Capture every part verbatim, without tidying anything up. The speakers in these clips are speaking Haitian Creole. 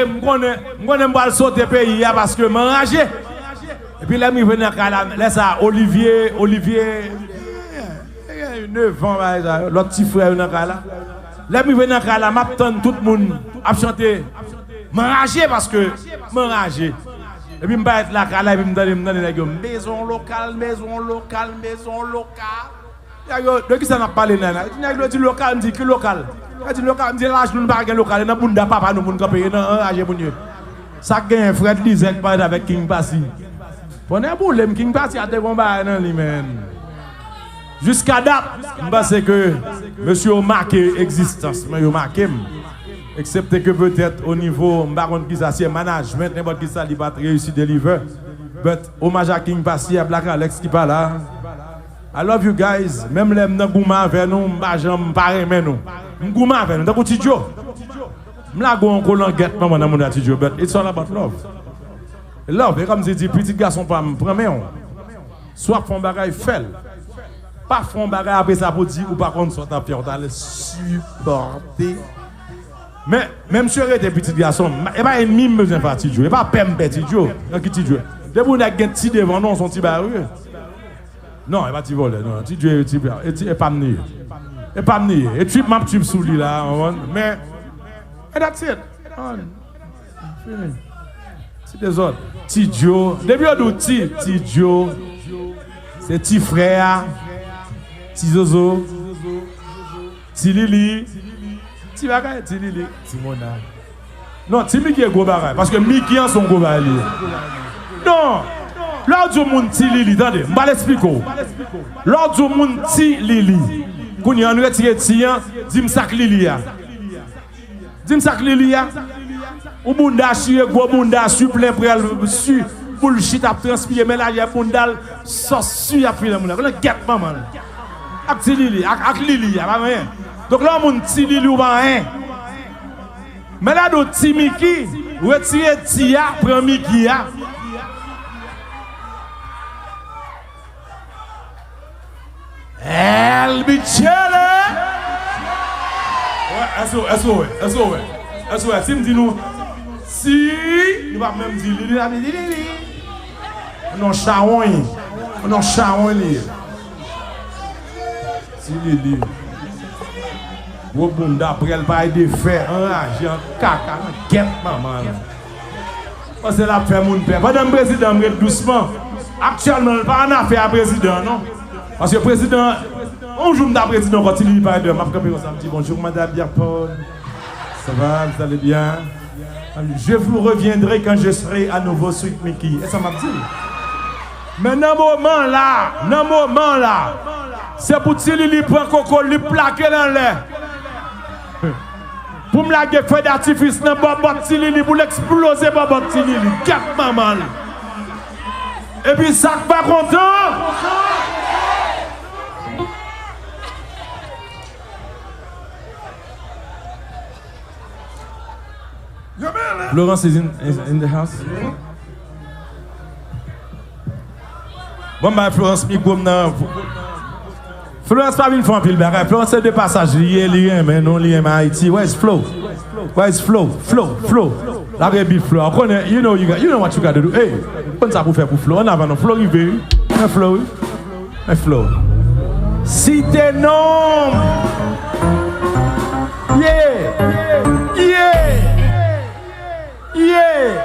M konnen, m konnen m pral sote peyi a paske m anraje. Epi lè m rive nan kay la, lè sa a, Olivier, Olivier, nevan bagay sa yo, lòt ti frè yo nan kay la. Lè m rive nan kay la, m ap tann tout moun ap chante. M anraje paske m anraje. Epi m parèt lakay la, epi m tande, m tande nèg yo, m bezwen yon lokal, m bezwen yon lokal, m bezwen yon lokal. Nèg yo, de kisa n ap pale la la? Nèg yo di lokal, m di ki lokal? Yo di lokal, m di laj nou n pa gen lokal, e nan bounda papa nou pou n kanpe, e nan anraje pou n ye. Sa k genyen, Fred Lizèk pale avèk King Passy. Pwennè boule m, King Passy a te gon bagay nan li, menn. Jiska dat, m panse ke mesye yo make egzistans mwen, yo make m. Eksepte ke petèt o nivo, m pa konn kisa, si e management, nenpòt kisa, li pa t reyisi deliver. But, omaj a King Passy, a Black Alex ki pa la. I love you guys. Menm lè m nan goumen avè nou, m pa janm pa renmen nou. M goumen avè nou, tankou Ti Djo. M lage yon kolangèt manman nan mouda Ti Djo, but it's all about love. Love, e kòmsi di, pitit gason pa m, pran men w. Si w ap fè yon bagay, fè l. Pa fè yon bagay apre sa pou di ou pa konn sa w t ap fè, ou t ale sipòte. Men, men msye rete pitit gason m. E pa ènmi m bezwen fè a Ti Djo. E pa pè m pè Ti Djo. Nan ki Ti Djo? Depi yon nèg gen ti devan non, se yon ti bagay ou ye. Non, e pa ti vòlè, non. Ti Djo, e ti, e ti, e pa m li ye. E pa m li ye. E trip m ap trip sou li la, w konprann? Men, and that's it. Fini. Ti dezòd. Ti Djo. Depi yo di w ti, Ti Djo, se ti frè a, ti zozo, ti Lili, ti bagay, ti Lili, ti Mona. Non, ti Miki e gwo bagay, paske Miki an se yon gwo bagay li ye. Non, lè w di yon moun ti Lili, tande, m pral esplike w. Lè w di yon moun ti Lili, kounye a, ann retire ti an, di m sa k Lili a. Di m sa k Lili a. Ou bounda chire, gwo bounda, si plen prèl, si bullshit ap transpire, men lajè bounda l, sòs si ap file moun la. Konnen gèt manman l. Ak ti Lili, ak, ak Lili a, pa anyen. Donk lè yon moun ti Lili, ou pa anyen. Men lè di w ti Miki, retire ti a, pran Miki a. El Bichele! Wè, èske, èske w wè? Èske w wè? Èske w wè? Si m di nou, si, nou p ap menm di li, li, li, li, li. Non, chawony. Non, chawony li ye. Ti Lili. Gwo bounda, prèl parèy de fè, anraje, an kaka, nan gèt manman l. Panse l ap fè moun pè. Pandan m prezidan, m ret dousman. Aktyèlman, l pa ann afè a prezidan, non. Paske prezidan, yon jou m ta prezidan ankò, Ti Lili parèt deyò, m ap kanpe konsa, m di, "Bonjour, madame Pierre Paul. Ça va, vous allez bien? Je vous reviendrai quand je serai à nouveau Sweet Mickey." E sa m ap di l. Men nan moman la, nan moman la, se pou Ti Lili pran koko, li plake l anlè. Pou m lage fè datifis nan bòbòt Ti Lili, pou l eksploze bòbòt Ti Lili. Gèt manman l. Epi sa k pa kontan. Florence is in, is in the house. Bon, m bay Florence mikwo m nan. Florence pa vin fè anpil bagay. Florence se de pasaj li ye, li renmen nou, li renmen Ayiti. Where is Flo? Where is Flo? Flo, Flo. Lage beat Flo. Ou konnen, you know, you got, you know what you gotta do. Hey, konn sa pou fè pou Flo. Ann avan non, Flo rive, wi. Men Flo, wi. Men Flo. Site non. Yeah. Yeah. Yeah.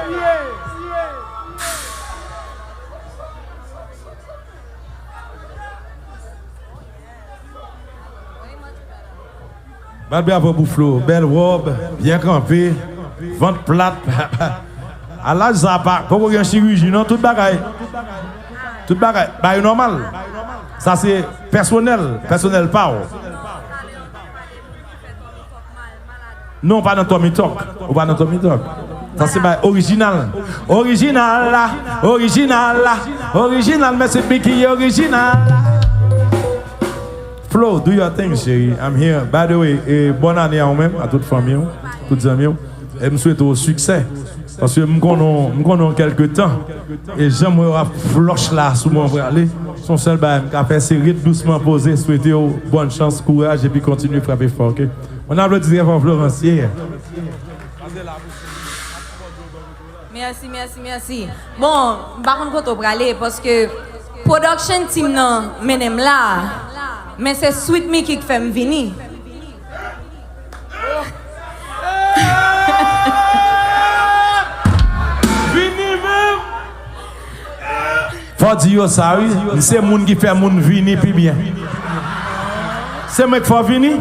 Bat bravo pou Flo. Bèl wòb, byen kanpe, vant plat. A laj sa pa, poko gen chiriji non, tout bagay. Tout bagay, bagay nòmal. Sa se pèsonèl, pèsonèl pa w. Non, ou pa nan Tommy Talk. Ou pa nan Tommy Talk. Sa se bay orijinal. Orijinal la. Orijinal la. Orijinal, men se Biggie orijinal la. Flo, do your thing, cheri. I'm here. By the way, e, bòn ane a ou menm, a tout fanmi w, tout zanmi w. E m swete w siksè. Paske m konnen w, m konnen w kèlke tan. E jan m wè w ap flòch la sou mwen prale, se yon sèl bagay m ka fè, se ret dousman poze, swete w bòn chans, kouraj, epi kontinye frape fò, oke? On applaudit très fort Florence, yeah. Mèsi, mèsi, mèsi. Bon, m pa konn kote w prale, paske production team nan mennen m la, men se Sweet Mickey k fè m vini. Vini menm! Fò di yo sa, wi. M se moun ki fè moun vini pi byen. Se mwen k fè w vini?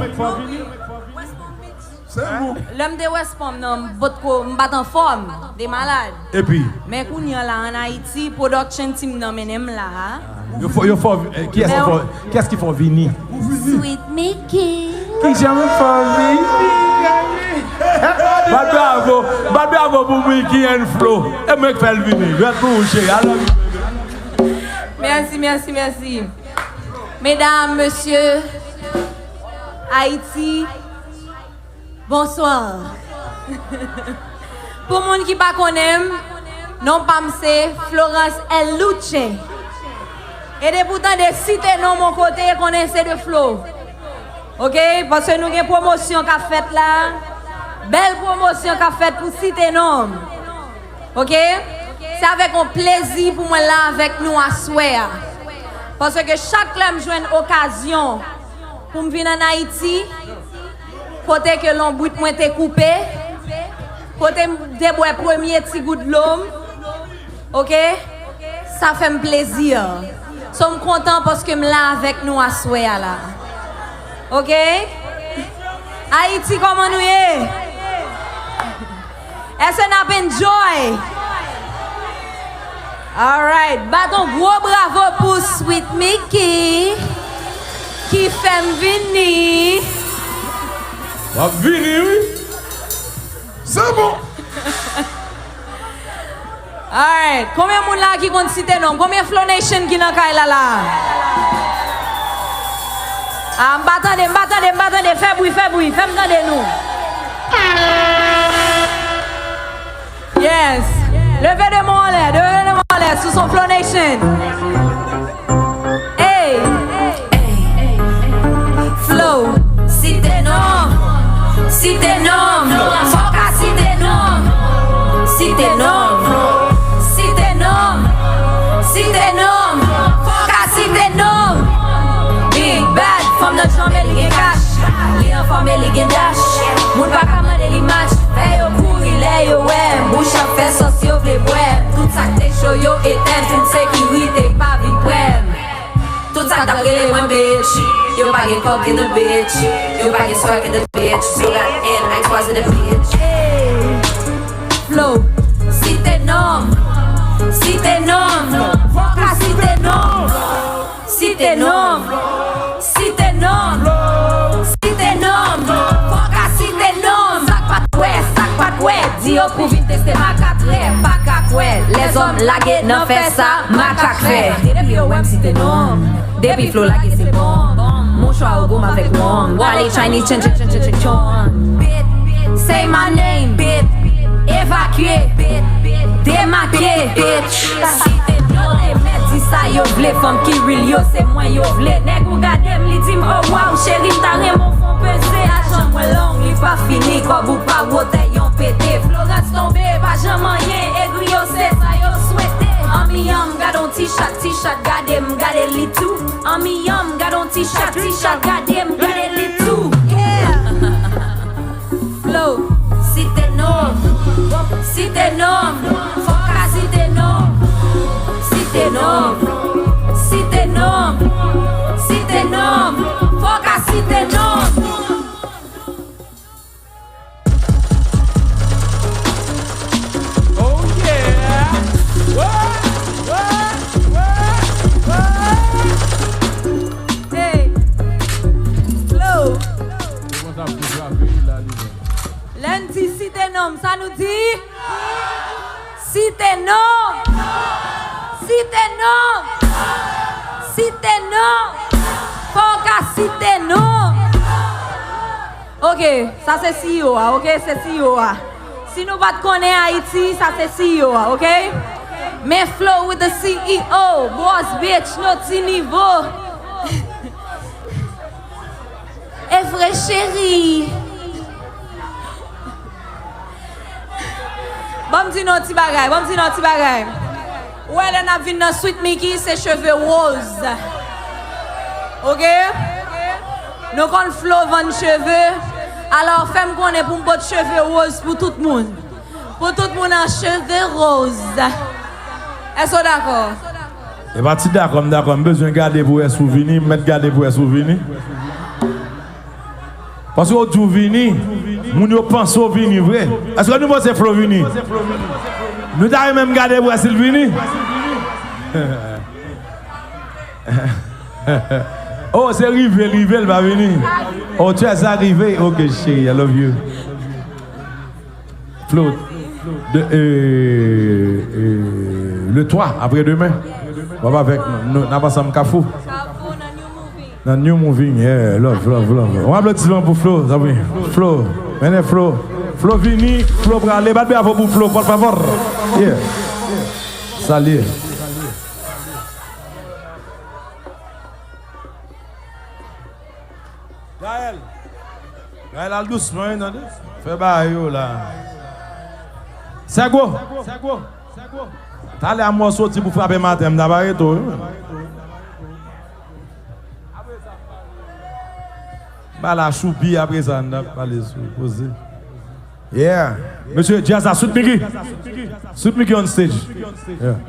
Se bon. Lè m te wè spanm nan, m potko, m pa t anfòm, de malad. Epi? Men kounye a la, ann Ayiti, production team nan mennen m la. Yo fò, yo fò, eh, kiyès ki fò, kiyès ki fè w vini? Sweet Mickey. Ki jan m fè w vini? Bat bravo, bat bravo pou Mickey and Flo. E mwen k fè l vini. Jwèt pou ou, cheri. I love you, baby. Mèsi, mèsi, mèsi. Medam, mesye, Ayiti, bonswa. Pou moun ki pa konnen m, non pa m se Florence El Luche. E depi w tande site non m yon kote, konnen se de Flo. Oke? Paske nou gen pwomosyon k ap fèt la. Bèl pwomosyon k ap fèt pou site non m. Oke? Se avèk yon plezi pou mwen la avèk nou aswè a. Paske chak lè m jwenn okazyon pou m vin ann Ayiti, kote ke lonbrit mwen te koupe, kote m te bwè premye ti gout dlo m, oke? Sa fè m plezi. So, m kontan paske m la avèk nou aswè a la. Oke? Ayiti, kòman nou ye? Èske n ap enjoy? Alright, bat yon gwo bravo pou Sweet Mickey ki fè m vini. W ap vini, wi. Se bon. Alright. Konbyen moun la ki konn site non m? Konbyen Flow Nation ki nan kay la la? Ah, m pa tande, m pa tande, m pa tande. Fè bri, fè bri, fè m tande nou. Yes. Leve de men w anlè, leve de men w anlè sou son Flow Nation. Hey. Flow, site non m, site non m, fò w ka site non m, site non m, site non m, site non m, fò w ka site non m. Big Bad, fanm nan janbe li gen kach, li anfòme li gen dach, moun pa ka mande li match, fè yo kouri lè yo wè m, bouch ap fè sòs yo vle bwè m, tout sa k te cho yo etèn, tout sekirite pa vin prè m. Tout sa k t ap rele mwen bitch, yo pa gen kòb in the bitch, yo pa gen swag in the bitch, so that and I was in the bitch. Hey, Flow, site non m, site non m, fò w ka site non m, site non m, site non m, site non m, fò w ka site non m. Sa k pa t wè, sa k pa t wè, di yo pou vin teste makak. Trè pa ka kwè, lèzòm lage nan fè sa makak fè. Depi yo wè m site non m, depi Flow lage se bonm. Mouchwa ou gou m avèk wonm. Wale Chinese chen chen chen chen chen chon. Bitch, say my name, bitch. Evakye, bitch. Demake, bitch. Site non, yo te mèt di sa yo vle. Fanm ki real yo, se mwen yo vle. Nèg ou gade m, li di m, oh wow, cheri, m ta renmen w fè w peze. Lajan mwen long, li pa fini, kòb ou pa wotè yon pete. Florence tonbe, pa janm anyen, egri yo se sa yo swete. Anmiyanm, gade yon ti chat, ti chat gade m, gade li tou. Anmiyanm, gade yon ti chat, ti chat gade m, gade li tou. Yeah. Flow. Site non m, site non m, fò w ka site non m. Site non m, site non m, site non m, fò w ka site non m. Oh yeah! What? What? What? What? Hey! Flow! Se konsa pou trape la li menm. Lè n di site non m, sa nou di? Site non m! Site non m! Site non m! Fò w ka site non m! Ok, sa se C E O a, ok? Se C E O a. Si nou pa t konnen Ayiti, sa se C E O a, ok? Men Flow with the C E O, boss bitch, no ti nivo. E vre, cheri. Ban m di nou yon ti bagay, ban m di nou yon ti bagay. Ou wè lè n ap vin nan Sweet Mickey, se cheve woz. Oke? Nou konn Flo vann cheve. Alò, fè m konnen pou m pot cheve woz pou tout moun. Pou tout moun an cheve woz. Èske w dakò? E pa ti dakò, m dakò. M bezwen gade pou wè si w vini. M mèt gade pou wè si w vini. Paske w di w vini, moun yo panse w vini vre. Èske nou panse Flo vini? Nou ta renmen m gade pou wè si l vini. Oh, se rive l rive, l pa vini. Oh, tu as arrivé. Ok, chérie, I love you. Flo, de, euh, euh, le twa, apre demen, w ap avèk nou, n ap ansanm Kafou. Nan New Moving, yeah, love, love, love. Yon aplodisman pou Flo, zanmi. Flo, mennen Flo. Flo vini, Flo prale. Bat bravo pou Flo, por favor. Yeah. Salye. Gaël. Gaël, al dousman, wi, tande. Fè bagay yo la. Sègo. Talè a mwen soti pou frape maten, m ta pa rete w, wi. Ba la choupi apre sa, n ap pale sou koze. Yeah. Mesye, djaz la, Sweet Mickey. Sweet Mickey on stage. Yeah.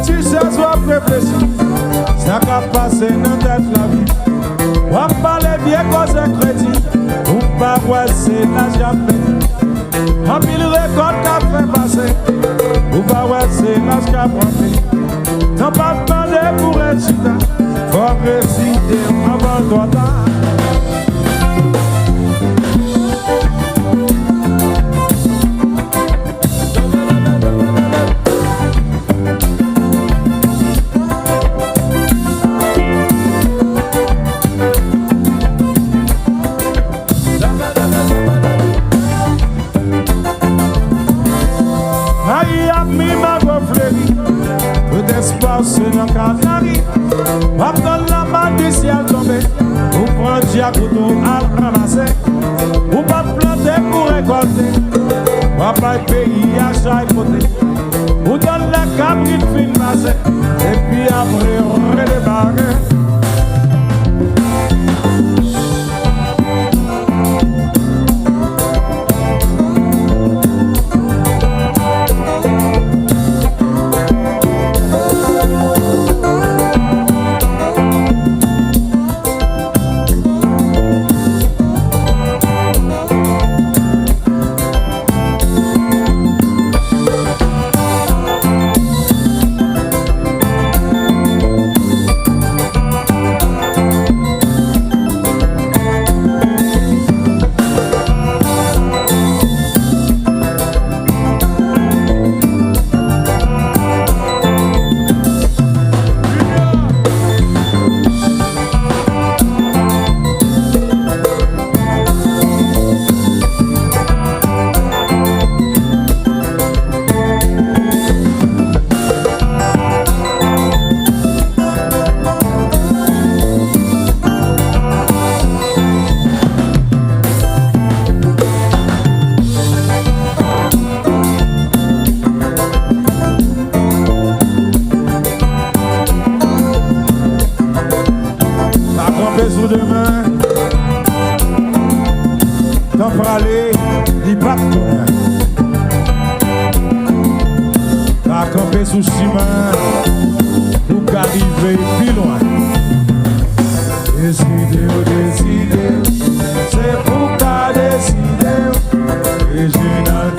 Ti chèz w ap reflechi, sa k ap pase nan tèt lavi. W ap pale vye koze kredi, ou pa wè se laj k ap pèdi. Anpil rekòt k ap fè pase, ou pa wè se laj k ap rantre. Tan pa t mande pou ret chita, fòk resi anvan l twò ta. Pase nan Kanari, w ap tann lapli di syèl tonbe. Ou pran djak ou tou al ranmase. Ou p ap plante pou rekòlte. W ap bay peyi a chay pote. Ou tann lè kabrit fin pase. Epi apre redemare. Pa kanpe sou demen. Tan prale, li p ap tounen. Pa kanpe sou chimen pou w ka rive pi lwen. Deside w, deside w, se pou w ka deside w. Reginald